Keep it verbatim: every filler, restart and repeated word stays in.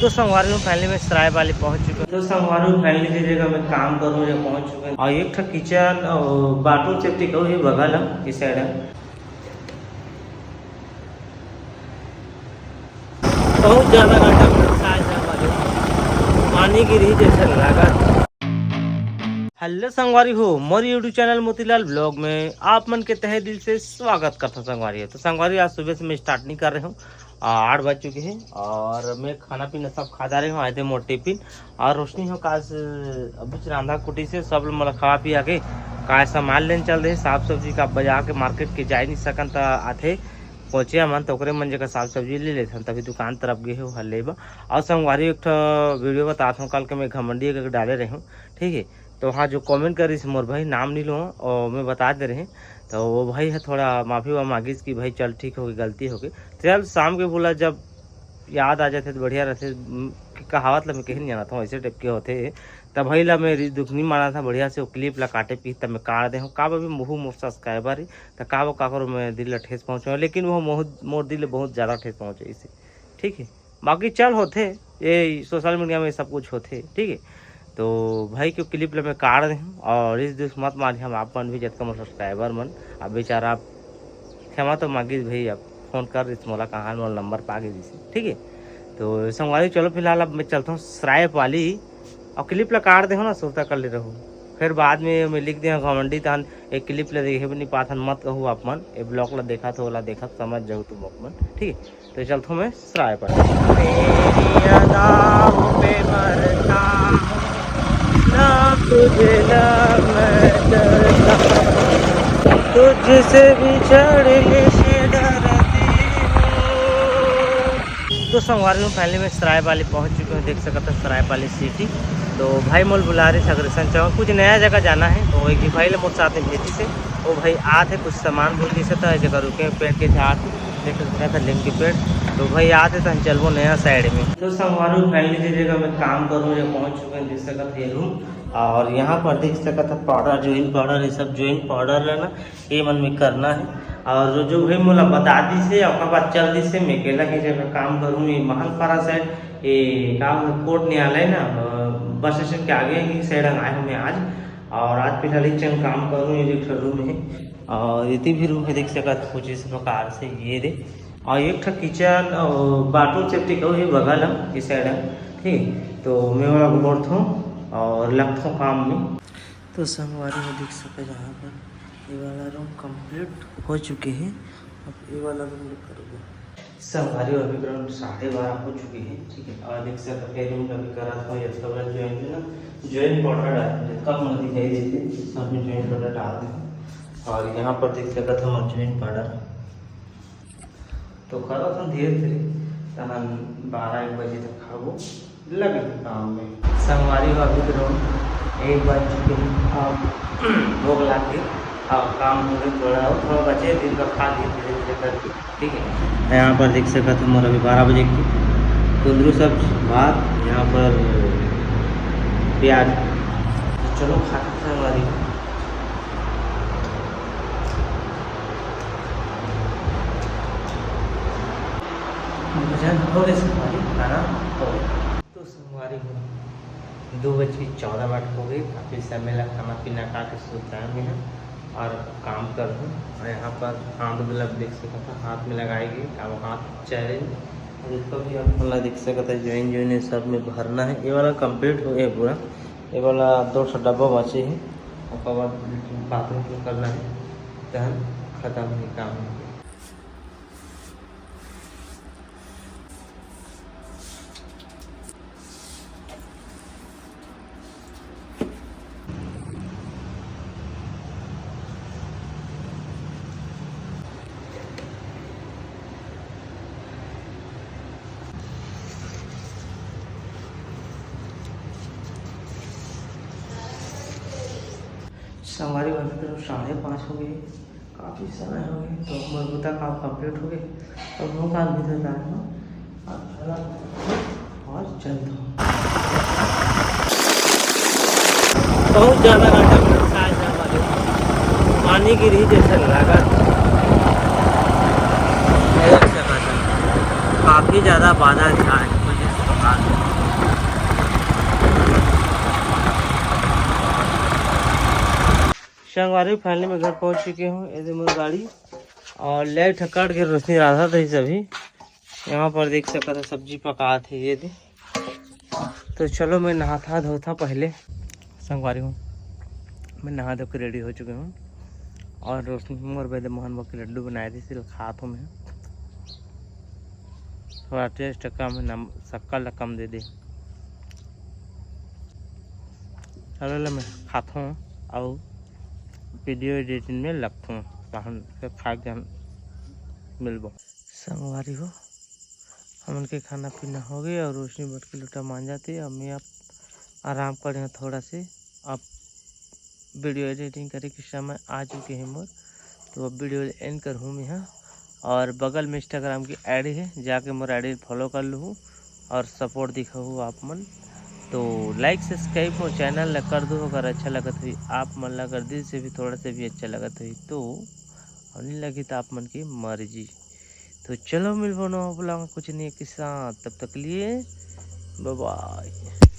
तो संगवारी हो, finally मैं सराय पाली पहुंच चुके हूँ। तो संगवारी हो, finally जिस जगह मैं काम करूँ, ये पहुंच चुके हैं। और एक ठो किचन और बाथरूम सेफ्टी का भी बगल है, इस साइड है। बहुत ज्यादा घंटा बरसात है, पानी गिरी जैसे लगा। हेलो संगवारी हो, मोर YouTube चैनल मोतीलाल ब्लॉग में आप मन के तहे दिल से स्वागत करता संगवारी हो। तो संगवारी, आज सुबह से मैं स्टार्ट नहीं कर रहे हूँ, आ, आठ बज चुके हैं और मैं खाना पीना सब खा जा रहे हूँ। आए थे मोर टिफिन और रोशनी हो काज अभी रांधा कुटी से सब मोला खवा पिया के काय सामान लेने चल रहे, साग सब्जी का बजा के मार्केट के जाए नहीं सकन त आथे पहुँचे मन तो ओकरे मन जगह साग सब्जी ले लेथन, तभी दुकान तरफ गए हो हर लेबा। और संगवारी एक ठो वीडियो बतात हूँ, कल के मैं घमंडी एक डाले रहे हूँ, ठीक है। तो हाँ, जो कमेंट करिस मोर भाई, नाम नहीं लो और मैं बता दे रहे, तो वो भाई है थोड़ा माफी वा मांगिस कि भाई चल ठीक होगी, गलती होगी। तो चल शाम के बोला जब याद आ जाते तो बढ़िया रहते। म, कि कहावत ला मैं कहीं नहीं जानता हूँ, ऐसे टाइप के होते। तब भाई ला मैं रिस दुख नहीं माना था, बढ़िया से वो क्लिप ला काटे पी तब मैं काट दे हूँ। का भी मुँह मोर सब्सक्राइबर ही तो का वो काकरो मैं दिल ला ठेस पहुँचाऊँ, लेकिन वो मोह-, मोर दिल ला बहुत ज़्यादा ठेस पहुँचे इसे, ठीक है। बाकी चल होथे, ये सोशल मीडिया में सब कुछ होथे, ठीक है। तो भाई के क्लिप ला मैं काट दे हूँ और इस दुख मत मानी हम आप मन भी, जतका मोर सब्सक्राइबर मन। अब बेचारा आप क्षमा तो मांगिस भाई, अब फोन कर दिस मोला, कहाँ मोर नंबर पा गिस, ठीक है। तो संगवारी चलो फिलहाल अब मैं चलता हूँ सराय पाली और क्लिप ला काट दे हो ना, सुरता कर ले रहो। फिर बाद में मैं लिख दे हूँ घमंडी तहन एक क्लिप ला देखे भी नहीं पाथन, मत कहू आप मन, ये ब्लॉग ला देखा तो ओला देखा समझ जाऊ तुम आप मन, ठीक है। तो चलता हूँ मैं सराय पाली। तेरी अदाओं पे मरता हूँ, ना तुझे ना मैं डरता, तुझसे बिछड़ने से डरती हूँ। तो संगवारी हो, finally मैं सराय पाली पहुँच चुके हूँ, देख सकत हो सराय पाली सिटी। तो भाई मोल बुला रहे सगरे संग चौक, कुछ नया जगह जाना है, तो एक भाई ले मोर साथ में भेजी से, वो भाई आत है, कुछ सामान भूल गई से, तो ये जगह रुके पेड़ के झाड़ देख सकत ह नीम के पेड़। तो भाई आते तहन चलबो नया साइड में। तो संगवारी हो, finally जिस जगह मैं काम करूँ, ये पहुँच चुके हैं, देख सकत ह ये रूम। और यहाँ पर देख सकत ह पाउडर, ज्वाइन पाउडर, ये सब ज्वाइन पाउडर है ना, ये मन में करना है। और जो भाई मोला बता दिस हे, ओकर बाद चल दिस हे, मैं अकेला की जगह काम करूँ, ये महलपारा साइड, ये का कोर्ट न्यायालय ना, अ, बस स्टैंड के आगे ही साइड आए हूँ मैं आज। और आज फिलहाल एक जगह काम करूँ, ये एक ठो रूम है। और इतनी भी रूम है, देख सकत कुछ इस प्रकार से ये दे। और एक ठो किचन और बाथरूम सेफ्टी का भी बगल है, इस साइड है, ठीक। तो मैं वाला बोलता हूँ और लगता हूँ काम में। तो संगवारी हो देख सके, यहाँ पर ये वाला रूम कंप्लीट हो चुके हैं। अब ये वाला रूम देख करोगे। संगवारी हो, अभी करीब साढ़े बारह हो चुके हैं, ठीक है। और देख सकते हैं रूम अभी करा था, ये सब ज्वाइन में ना, ज्वाइन पाउडर डाल, जितना मन दिखाई देते सब में ज्वाइन पाउडर डाल दें। और यहाँ पर देख सकते हो ज्वाइन पाउडर, तो करो तो धीरे धीरे, तहन बारह एक बजे तक खाबो, लग काम में। संगवारी हो, अभी तो एक बज चुके हैं, अब भूख लाग गई, अब काम हो गए थोड़ा, और थोड़ा बचे दिन का खा लिए धीरे धीरे करके, ठीक है। यहाँ पर देख सकत हो मोर अभी बारह बजे की कुंदरू सब्जी भात, यहाँ पर प्याज। तो चलो खाते हैं संगवारी। भोजन हो गए संगवारी, खाना हो गया। तो संगवारी हो, दो बज के चौदह मिनट हो गए। काफ़ी समय ला खाना पीना खा के सुताए में है और काम कर दूँ। और यहाँ पर हाथ ग्लव देख सकत हो, हाथ में लगाए गए, अब हाथ चैलेंज। और ऊपर भी आप खुला देख सकत हो, ज्वाइन ज्वाइन ये सब में भरना है। ये वाला कंप्लीट हो गया पूरा, ये वाला दो ठो डब्बा बचे है, ओकर बाद बाथरूम करना है, तहन खत्म है काम। संगवारी हो, अभी करीब साढ़े पाँच हो गए, काफ़ी समय हो गए, तो मोर बुता काम कंप्लीट हो गए। तो मुँह हाथ भी धो डाल दो और चला और चलता हूँ। बहुत ज़्यादा घंटा बरसात है, पानी गिरी जैसे लगा। काफ़ी ज़्यादा बादल छाए, कुछ इस प्रकार से। संगवारी, फाइनली मैं घर पहुंच चुके हूँ। ये दे मोर गाड़ी और लाइट ह कट के रोशनी राधा थे सभी। यहाँ पर देख सकत है सब्जी पकात है ये दे। तो चलो मैं नहाथा धोथा पहले। संगवारी हो, मैं नहा धो के रेडी हो चुके हूँ और रोशनी मोर बेदे मोहन बा के लड्डू बनाए थे, सिर्फ खात हूँ मैं। थोड़ा टेस्ट कम है, नम शक्कर ला कम दे दे। चलो ले मैं खात हूँ और वीडियो एडिटिंग में लगता हूँ, तहन फिर खा के हम मिलबो। संगवारी हो, हमन के खाना पीना हो गए और रोशनी बटकी लोटा मांजा थे। अब मैं आप आराम करे हूँ थोड़ा से। अब वीडियो एडिटिंग करे के समय आ चुके हैं मोर, तो अब वीडियो एंड करहूँ मैं यहाँ। और बगल में इंस्टाग्राम की आईडी है, जाके मोर आईडी फॉलो कर लूँ और सपोर्ट दिखाहू आप मन। तो लाइक सब्सक्राइब मोर चैनल ला कर दो अगर अच्छा लगत हुई आप मन ला, अगर दिल से भी थोड़ा से भी अच्छा लगत हुई तो, और नहीं लगी तो आप मन की मर्जी। तो चलो मिलबो नवा ब्लॉग में कुछ नहीं के साथ, तब तक लिए बाय बाय।